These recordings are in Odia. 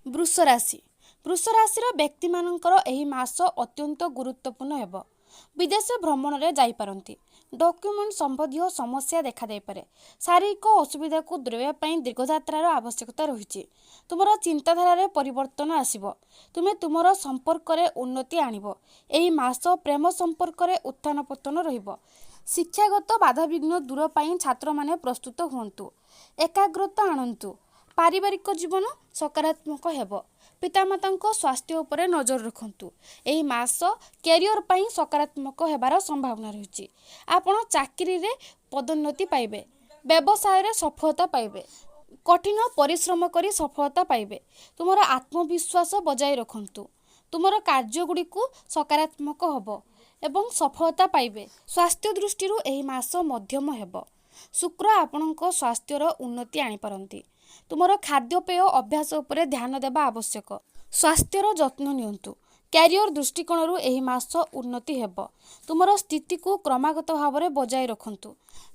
ବୃଷ ରାଶି। ବୃଷ ରାଶିର ବ୍ୟକ୍ତିମାନଙ୍କର ଏହି ମାସ ଅତ୍ୟନ୍ତ ଗୁରୁତ୍ୱପୂର୍ଣ୍ଣ ହେବ। ବିଦେଶ ଭ୍ରମଣରେ ଯାଇପାରନ୍ତି। ଡକ୍ୟୁମେଣ୍ଟ ସମ୍ବନ୍ଧୀୟ ସମସ୍ୟା ଦେଖାଦେଇପାରେ। ଶାରୀରିକ ଅସୁବିଧାକୁ ଦୂରେଇବା ପାଇଁ ଦୀର୍ଘଯାତ୍ରାର ଆବଶ୍ୟକତା ରହିଛି। ତୁମର ଚିନ୍ତାଧାରାରେ ପରିବର୍ତ୍ତନ ଆସିବ। ତୁମେ ତୁମର ସମ୍ପର୍କରେ ଉନ୍ନତି ଆଣିବ। ଏହି ମାସ ପ୍ରେମ ସମ୍ପର୍କରେ ଉତ୍ଥାନ ପତନ ରହିବ। ଶିକ୍ଷାଗତ ବାଧାବିଘ୍ନ ଦୂର ପାଇଁ ଛାତ୍ରମାନେ ପ୍ରସ୍ତୁତ ହୁଅନ୍ତୁ। ଏକାଗ୍ରତା ଆଣନ୍ତୁ। ପାରିବାରିକ ଜୀବନ ସକାରାତ୍ମକ ହେବ। ପିତାମାତାଙ୍କ ସ୍ୱାସ୍ଥ୍ୟ ଉପରେ ନଜର ରଖନ୍ତୁ। ଏହି ମାସ କ୍ୟାରିଅର ପାଇଁ ସକାରାତ୍ମକ ହେବାର ସମ୍ଭାବନା ରହିଛି। ଆପଣ ଚାକିରିରେ ପଦୋନ୍ନତି ପାଇବେ। ବ୍ୟବସାୟରେ ସଫଳତା ପାଇବେ। କଠିନ ପରିଶ୍ରମ କରି ସଫଳତା ପାଇବେ। ତୁମର ଆତ୍ମବିଶ୍ୱାସ ବଜାୟ ରଖନ୍ତୁ। ତୁମର କାର୍ଯ୍ୟଗୁଡ଼ିକୁ ସକାରାତ୍ମକ ହେବ ଏବଂ ସଫଳତା ପାଇବେ। ସ୍ୱାସ୍ଥ୍ୟ ଦୃଷ୍ଟିରୁ ଏହି ମାସ ମଧ୍ୟମ ହେବ। ଶୁକ୍ର ଆପଣଙ୍କ ସ୍ୱାସ୍ଥ୍ୟର ଉନ୍ନତି ଆଣିପାରନ୍ତି। ତୁମର ଖାଦ୍ୟପେୟ ଅଭ୍ୟାସ ଉପରେ ଧ୍ୟାନ ଦେବା ଆବଶ୍ୟକ। ସ୍ୱାସ୍ଥ୍ୟର ଯତ୍ନ ନିଅନ୍ତୁ। କ୍ୟାରିଅର ଦୃଷ୍ଟିକୋଣରୁ ଏହି ମାସ ଉନ୍ନତି ହେବ। ତୁମର ସ୍ଥିତିକୁ କ୍ରମାଗତ ଭାବରେ ବଜାୟ ରଖନ୍ତୁ।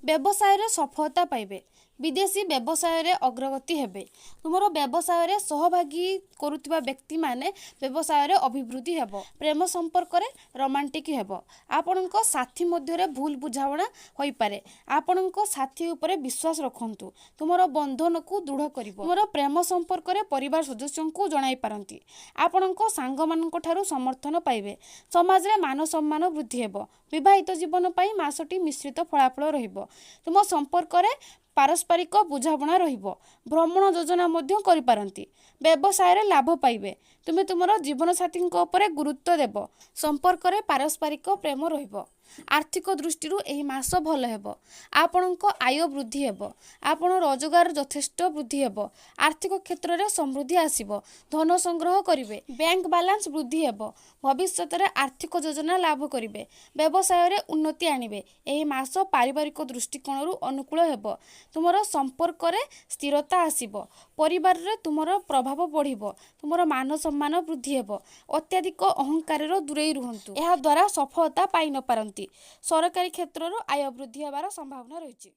ବ୍ୟବସାୟରେ ସଫଳତା ପାଇବେ। ବିଦେଶୀ ବ୍ୟବସାୟରେ ଅଗ୍ରଗତି ହେବେ। ତୁମର ବ୍ୟବସାୟରେ ସହଭାଗୀ କରୁଥିବା ବ୍ୟକ୍ତିମାନେ ବ୍ୟବସାୟରେ ଅଭିବୃଦ୍ଧି ହେବ। ପ୍ରେମ ସମ୍ପର୍କରେ ରୋମାଣ୍ଟିକ୍ ହେବ। ଆପଣଙ୍କ ସାଥୀ ମଧ୍ୟରେ ଭୁଲ ବୁଝାମଣା ହୋଇପାରେ। ଆପଣଙ୍କ ସାଥୀ ଉପରେ ବିଶ୍ୱାସ ରଖନ୍ତୁ। ତୁମର ବନ୍ଧନକୁ ଦୃଢ଼ କରିବ। ତୁମର ପ୍ରେମ ସମ୍ପର୍କରେ ପରିବାର ସଦସ୍ୟଙ୍କୁ ଜଣାଇ ପାରନ୍ତି। ଆପଣଙ୍କ ସାଙ୍ଗମାନଙ୍କ ଠାରୁ ସମର୍ଥନ ପାଇବେ। ସମାଜରେ ମାନ ସମ୍ମାନ ବୃଦ୍ଧି ହେବ। ବିବାହିତ ଜୀବନ ପାଇଁ ମାସଟି ମିଶ୍ରିତ ଫଳାଫଳ ରହିବ। ତୁମ ସମ୍ପର୍କରେ ପାରସ୍ପରିକ ବୁଝାମଣା ରହିବ। ଭ୍ରମଣ ଯୋଜନା ମଧ୍ୟ କରିପାରନ୍ତି। ବ୍ୟବସାୟରେ ଲାଭ ପାଇବେ। ତୁମେ ତୁମର ଜୀବନସାଥୀଙ୍କ ଉପରେ ଗୁରୁତ୍ୱ ଦେବ। ସମ୍ପର୍କରେ ପାରସ୍ପରିକ ପ୍ରେମ ରହିବ। ଆର୍ଥିକ ଦୃଷ୍ଟିରୁ ଏହି ମାସ ଭଲ ହେବ। ଆପଣଙ୍କ ଆୟ ବୃଦ୍ଧି ହେବ। ଆପଣ ରୋଜଗାର ଯଥେଷ୍ଟ ବୃଦ୍ଧି ହେବ। ଆର୍ଥିକ କ୍ଷେତ୍ରରେ ସମୃଦ୍ଧି ଆସିବ। ଧନ ସଂଗ୍ରହ କରିବେ। ବ୍ୟାଙ୍କ ବାଲାନ୍ସ ବୃଦ୍ଧି ହେବ। ଭବିଷ୍ୟତରେ ଆର୍ଥିକ ଯୋଜନା ଲାଭ କରିବେ। ବ୍ୟବସାୟରେ ଉନ୍ନତି ଆଣିବେ। ଏହି ମାସ ପାରିବାରିକ ଦୃଷ୍ଟିକୋଣରୁ ଅନୁକୂଳ ହେବ। ତୁମର ସମ୍ପର୍କରେ ସ୍ଥିରତା ଆସିବ। ପରିବାରରେ ତୁମର ପ୍ରଭାବ ବଢ଼ିବ। ତୁମର ମାନ ସମ୍ମାନ ବୃଦ୍ଧି ହେବ। ଅତ୍ୟଧିକ ଅହଙ୍କାରରୁ ଦୂରେଇ ରୁହନ୍ତୁ। ଏହାଦ୍ୱାରା ସଫଳତା ପାଇନପାରନ୍ତି। ସରକାରୀ କ୍ଷେତ୍ରରୁ ଆୟ ବୃଦ୍ଧି ହେବାର ସମ୍ଭାବନା ରହିଛି।